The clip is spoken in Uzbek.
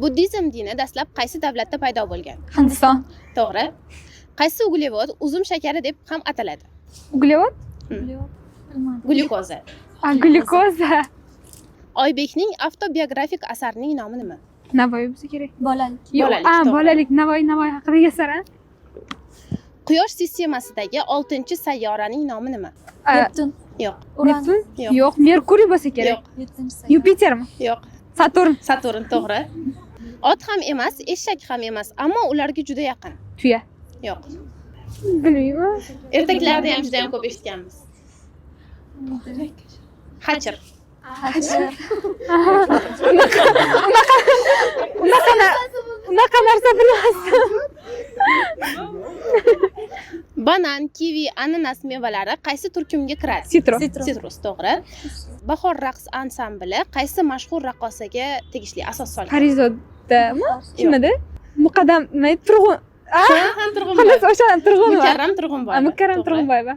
Buddizm dini dastlab qaysi davlatda paydo bo'lgan? Hindiston. To'g'ri. Qaysi uglevod uzum shakari deb ham ataladi? Uglevod? Bilmadim. Glyukoza. A, glyukoza. Oybekning avtobiografik asarining nomi nima? Navoiy bo'lsa kerak. Bolalik. Yo'q, Bolalik, a, to'g'ri. bolalik, Navoiy haqidagi asar, a? Quyosh sistemasidagi 6-sayyoraning nomi nima? A, Neptun. Yo'q. Uran. Neptun? Yo'q. Yo'q, Merkuriy bo'lsa kerak. Yo'q. Yettinchi sayyora. Yupitermi? Yo'q. Saturn. Saturn, to'g'ri. Ot ham emas, eshak ham emas, ammo ularga juda yaqin. Tuya. Yo'q. Bilmayman. Ertaklarda ham juda ham ko'p eshitganmiz. Xachir. Xachir. Unaqa narsa bilmasdim. Banan, kivi, ananas mevalari qaysi turkumga kiradi? Citrus. Citrus. Sitrus, to'g'ri. Bahor raqs ansambli qaysi mashhur raqqosaga tegishli asos solgan? Parizodami? Kim edi? Muqaddam, nima edi? Turg'un. Ha, Xullas, Turg'unboyeva. o'sha Turg'unova. Mukarram Turg'unboyeva. Mukarram To'g'ri. Turg'unboyeva.